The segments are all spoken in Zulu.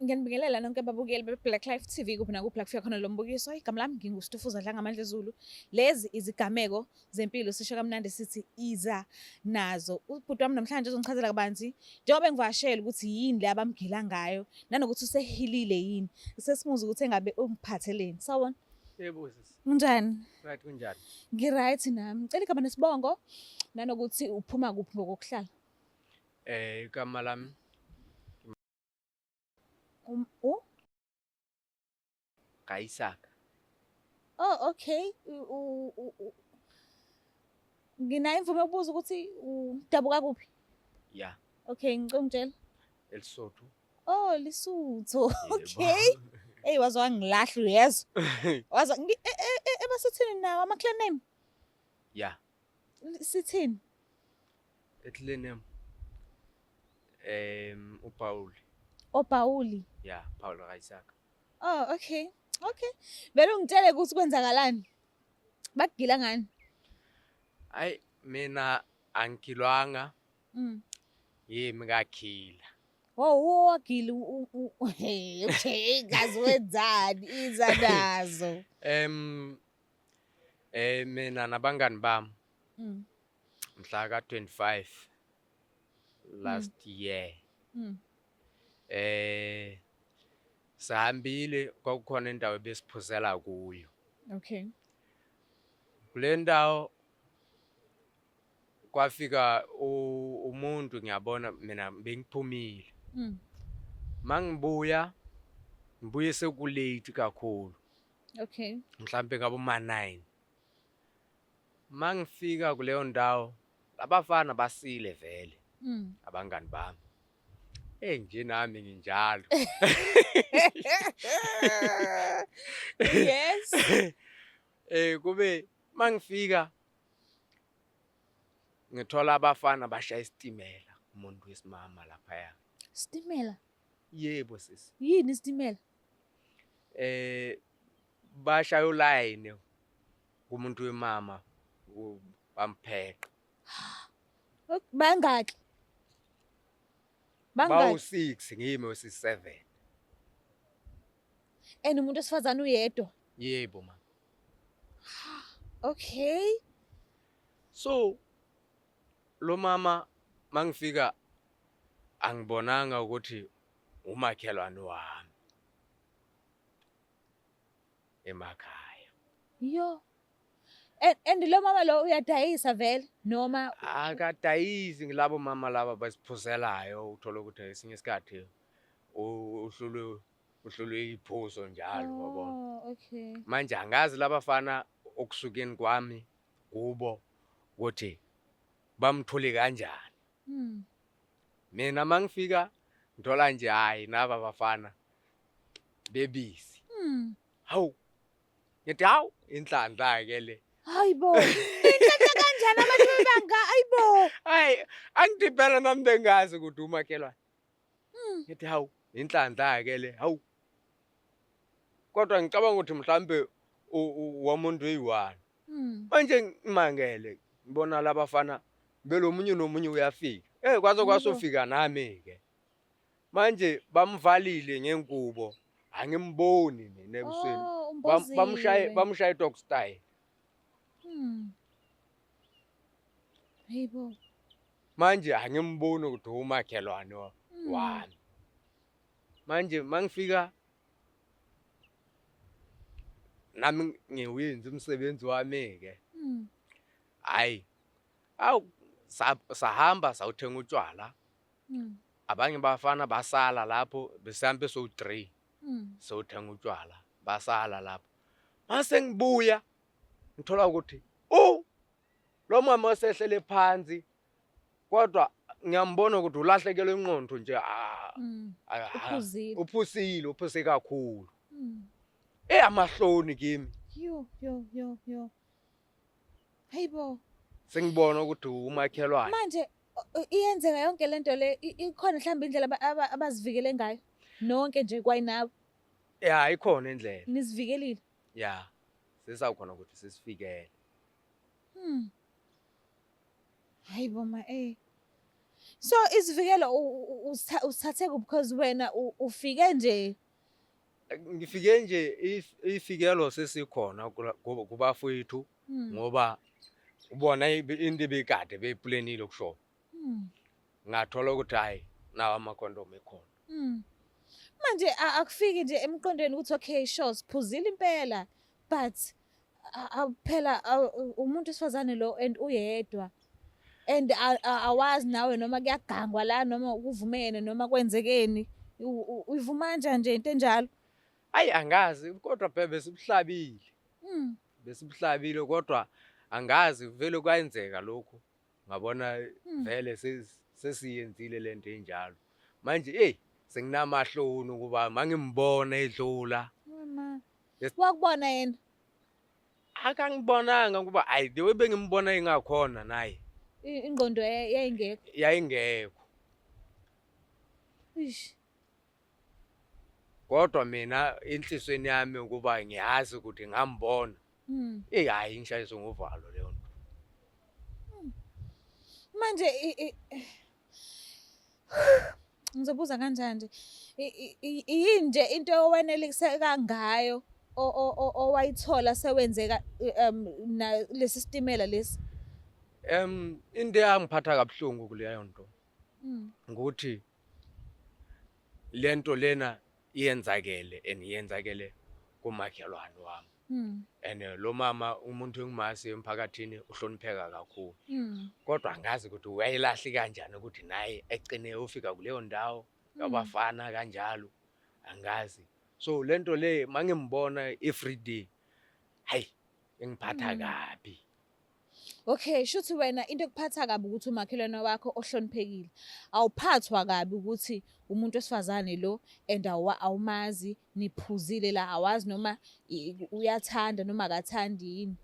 Ngiyanibingelela nonke ababukeli be-Black Life TV kuphi nakuphi la kufika khona lo mbukiso. Igama lami nginguStufuza Dlangamandla Zulu. Lezi izigameko zempilo sisho kamnandi sithi iza nazo. Ubhuti wami namhlanje uzongichazela kabanzi njengoba engivakashele ukuthi yini le abamgila ngayo nanokuthi usehilile yini. Sesimuza ukuthi engabe ungiphatheleni. Sawubona. Yebo sisi. Unjani? Right, kunjani? Ngi-right nami. Ngicela igama nesibongo nanokuthi uphuma kuphi ngokokuhlala. Igama lami U? Kayisaka. Oh, okay. Nginayo imvume yokubuza ukuthi udabuka kuphi? Yeah. Okay, ngicela ungitshele. ELisotho. Oh, Lesotho. Okay. Hey, waze wangilahla uyezwa. Waze ebasithini nawo ama clan name? Yeah. Sithini? E-clan name. UPaul. OPauli. Yeah, Paul Raisaka. Oh, okay. Okay. Vele ungitshele ukuthi kwenzakalani. Bakugila ngani? Hayi, mina angigilwanga. Yimi ngakhila. Oh, wagila hey, okay, ngazi wenzani iza nazo. Mina nabangani bami mhla ka 25 last year. Sahambile, kwakukhona indawo ebesiphuzela kuyo. Kule ndawo kwafika umuntu, ngiyabona mina bengiphumile. Mangibuya ngibuye sekulate kakhulu. Mhlambe ngabo ma 9. Mangifika kuleyo ndawo labafana basile vele. Abangani bami. Eh, nje nami nginjalo. Kube mangifika ngithola abafana bashaya isitimela umuntu wesimama laphaya. Sitimela? Yebo sisi. Yini isitimela? Bashaya uline kumuntu wemama bampheqa. Bangaki? Bangaki? Bawu 6, ngimi wesi 7. And umuntu wesifazane uyedwa? Yebo ma. Okay. So lo mama mangifika angibonanga ukuthi umakhelwane wami emakhaya. Yo. And lo mama lo uyadayisa vele noma? Akadayisi, ngilabo mama laba basiphuzelayo, uthola ukuthi esinye isikhathi uhlulwe iphuzo njalo, wabona. Oh, okay. Manje angazi labafana okusukeni kwami kubo ukuthi bamthole kanjani. Mina mangifika ngithola nje hayi naba bafana bebisi. Hawu. Ngithi hawu, inhlanhla ke le. Hayibo. Inhlanhla kanjani abantu bebanga? Hayibo. Hayi, angithi phela nami bengazi ukuthi umakhelwane. Ngithi hawu, inhlanhla ke le. Hawu. Kodwa ngicabanga ukuthi mhlambe womuntu eyi-1. Manje ngimangele ngibona labafana belomunye nomunye uyafika. Kwaze kwasofika nami ke. Manje bamvalile ngengubo, angimboni mina ebusweni. Oh, umboziwe. Bamshaye dog style. Hayibo. Manje angimboni ukuthi umakhelwane wami. Manje mangifika nami ngiwenza umsebenzi wami ke. Hayi. Awu, sahamba sawuthenga utshwala. Abanye bafana basala lapho, besihambe so 3. Sawuthenga utshwala, basala lapho. Mase ngibuya ngithola ukuthi lo mama osehlele phansi, kodwa ngiyambona ukuthi ulahlekelwe ingqondo nje, Uphuzile. Uphuzile, uphuze kakhulu. Amahloni kimi. Yo, yo, yo, yo. Hayibo. Sengibona ukuthi umakhelwane. Manje iyenzeka yonke lento le, ikhona mhlawumbe indlela abazivikele ngayo nonke nje kwayinawe? Ya, ikhona indlela. Nizivikelile? Ya, sesawukhona ukuthi sisifikele. Hayibo ma. So izivikelo usithathe kuphi, because wena ufike nje? Ngifike nje, ifikelo sesikhona kubafowethu ngoba ubona into ebekade beyiplanile kusho. Ngathola ukuthi hayi, nawo amakhondomu ekhona. Manje akufiki nje emqondweni ukuthi okay, sure, siphuzile impela, but phela umuntu wesifazane lo and uyedwa and awazi nawe noma kuyagangwa la noma kuvumene noma kwenzekeni, uyivuma kanjani nje into enjalo? Hayi, angazi, kodwa phela besibuhlabile. Besibuhlabile, kodwa angazi vele kwayenzeka lokhu, ngabona vele sesiyenzile lento enjalo. Manje hey, senginamahloni ukuba mangimbona edlula. Mama. Yes. Wakubona yena? Akangibonanga kuba ayi, the way bengimbona ingakhona naye. Ingqondo yayingekho. Yayingekho. Ish. Kodwa mina enhliziyweni yami ukuba ngiyazi ukuthi ngambona. Eh, hayi, ngishayiswe ngovalo leyo nto. Manje ngizobuza kanjani nje, yini nje into owaneliseka ngayo owayithola sewenzeka na lesi sitimela lesi? Into eyangiphatha kabuhlungu kuleyo nto ukuthi lento lena iyenzakele and iyenzakele kumakhelwane wami. And lo mama umuntu engimazi emphakathini, uhlonipheka kakhulu. Kodwa angazi ukuthi wayelahli kanjani ukuthi naye egcine ufika kuleyo ndawo yabafana kanjalo, angazi. So lento le mangimbona every day, hayi, ingiphatha kabi. Okay, shuthi wena into ekuphatha kabi ukuthi umakhelwane wakho ohloniphekile. Awuphathwa kabi ukuthi umuntu wesifazane lo and awumazi, niphuzile la, awazi noma uyathanda noma akathandi yini.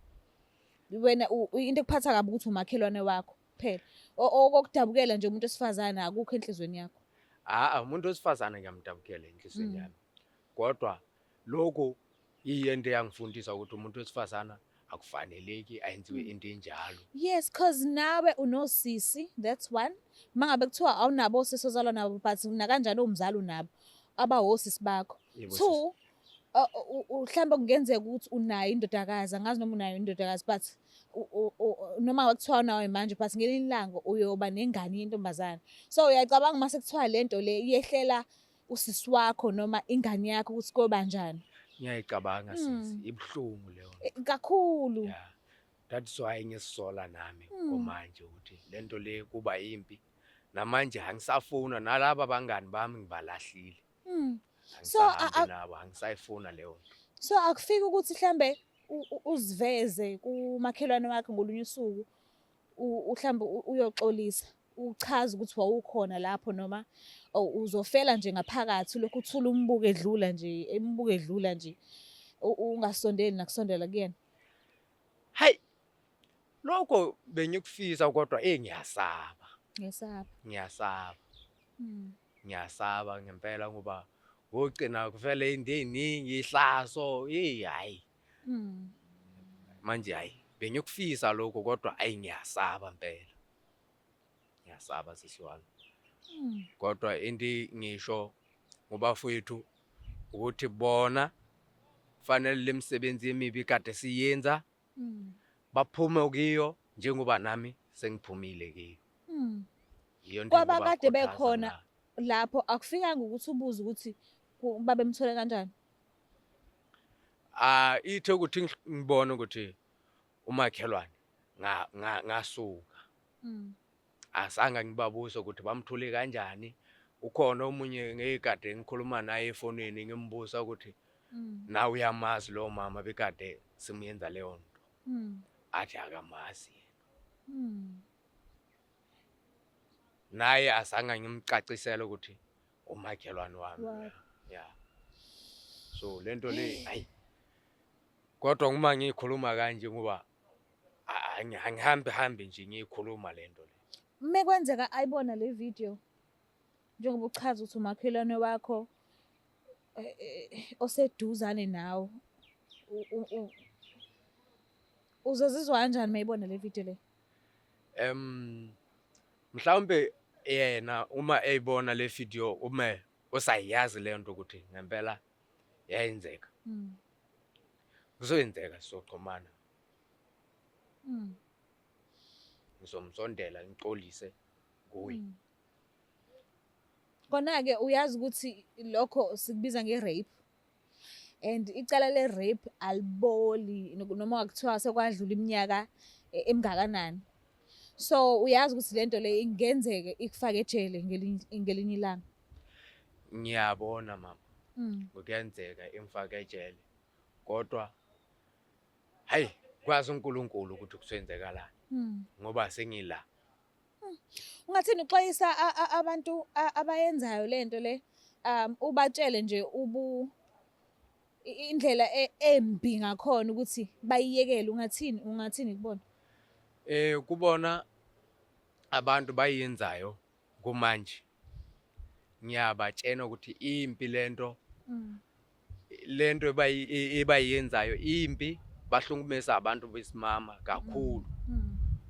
Wena into ekuphatha kabi ukuthi umakhelwane wakho kuphela. Okokudabukela nje umuntu wesifazane akukho enhliziyweni yakho. Ah, umuntu wesifazane ngiyamdabukela enhliziyweni yami. Kodwa lokho iyento eyangifundisa ukuthi umuntu wesifazana akufaneleki ayenziwe into enjalo. Yes, cause nawe unosisi, that's one. Mangabe kuthiwa awunabo osisi ozalwa nabo, but nakanjani umzali unabo abawosisi bakho. Yebo, Two, mhlawumbe kungenzeka ukuthi unayo indodakazi, angazi noma unayo indodakazi, but noma kuthiwa unayo manje, but ngelinye ilanga uyoba nengane yentombazane. So uyacabanga mase kuthiwa lento le iyehlela usisi wakho noma ingane yakho ukuthi koba njani? Ngiyayicabanga sisi, ibuhlungu leyo nto. Kakhulu. Yeah. That's why ngisisola nami kumanje ukuthi lento le kuba impi. Namanje angisafuna nalaba bangani bami, ngibalahlile. So, Angisahambi nabo, angisayifuna leyo nto. So akufiki ukuthi mhlambe uziveze kumakhelwane wakhe ngolunye usuku, mhlambe uyoxolisa, uchaze ukuthi wawukhona lapho, noma uzofela nje ngaphakathi lokhu uthula umbuko edlula nje, embuko edlula nje, ungasondeli nakusondela kuyena? Hayi, lokho bengikufisa, kodwa eh, ngiyasaba. Ngiyasaba. Ngiyasaba. Ngiyasaba ngempela ngoba ngogcina kuvele into ey'ningi, ihlazo, hey, hayi. Manje hayi, bengikufisa lokho, kodwa ayi, ngiyasaba impela. Ngiyasaba sisi wami. Kodwa into ngisho ngobafowethu ukuthi bona fanele le misebenzi emibi kade siyenza baphume kiyo njengoba nami sengiphumile kiyo. Iyo nto Kwabakade engibakhuthaza bekhona ngayo. lapho, akufikanga ukuthi ubuze ukuthi babemthole kanjani? Ah, ithe ukuthi ngibone ukuthi umakhelwane ngasuka. Azange ngibabuze ukuthi bamthole kanjani. Ukhona omunye ngekade ngikhuluma naye efonini, ngimbuza ukuthi nawe uyamazi lo mama bekade simuyenza leyo nto. Athi akamazi yena. Naye azange ngimcacisele ukuthi umakhelwane wami. Wakho. Yeah. So lento le, ayi. Kodwa uma ngikhuluma kanje ngoba angihambi hambi nje ngiyikhuluma lento le. Mekwenzeka ayibona le video, njengoba uchaza ukuthi umakhelwane wakho oseduzane nawe, uzozizwa kanjani mayibona le video le? Mhlawumbe Yena uma eyibona le video ume usayazi le nto ukuthi ngempela yayenzeka. Kuzoyenzeka sizoxhumana. Ngizomsondela ngixolise kuye. Kona-ke uyazi ukuthi lokho sikubiza nge-rape and icala le-rape aliboli noma kuthiwa sekwadlula iminyaka emingakanani. So uyazi ukuthi lento le ingenzeke ikufake ejele ngelinye ilanga. Ngiyabona mama. Kuyenzeka imfake ejele. Kodwa hayi kwazi uNkulunkulu ukuthi kusenzekalani ngoba sengila. Ungathini uxwayisa abantu abayenzayo lento le, ubatshele nje ubu indlela embi ngakhona ukuthi bayiyekele, ungathini kubona? Kubona abantu bayenzayo kumanje ngiyabatshena ukuthi impi lento lento ebayenzayo impi, bahlukumeza abantu besimama kakhulu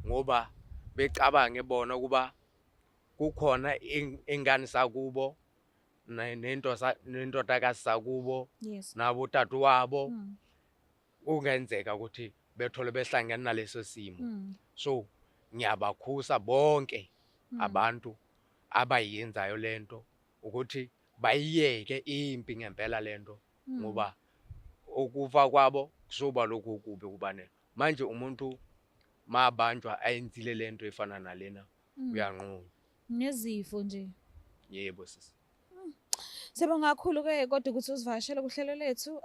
ngoba becabange bona ukuba kukhona ingane sakubo nento nendodakazi sakubo nabo wabo kungenzeka ukuthi bethole behlangene naleso simo. So ngiyabakhusa bonke abantu abayenzayo lento ukuthi bayiyeke impi ngempela lento ngoba ukufa kwabo kuzoba lokhu kubi kubane manje umuntu mabanjwa ayenzile lento efana nalena uyanqunywa Nezifo nje. Yebo sisi. Siyabonga kakhulu ke kodwa ukuthi uzivakashele kuhlelo lethu.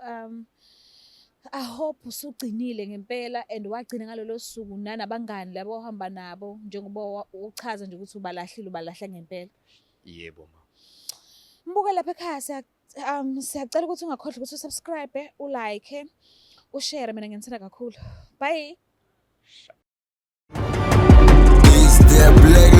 I hope usugcinile ngempela and wagcina ngalolo suku nanabangani labo ohamba nabo njengoba uchaza nje ukuthi ubalahlile, ubalahle ngempela. Yebo ma. Mbuke lapha ekhaya, siyacela ukuthi ungakhohlwa ukuthi usubscribe, ulike, ushare. Mina ngiyanithanda kakhulu. Bye. It's the black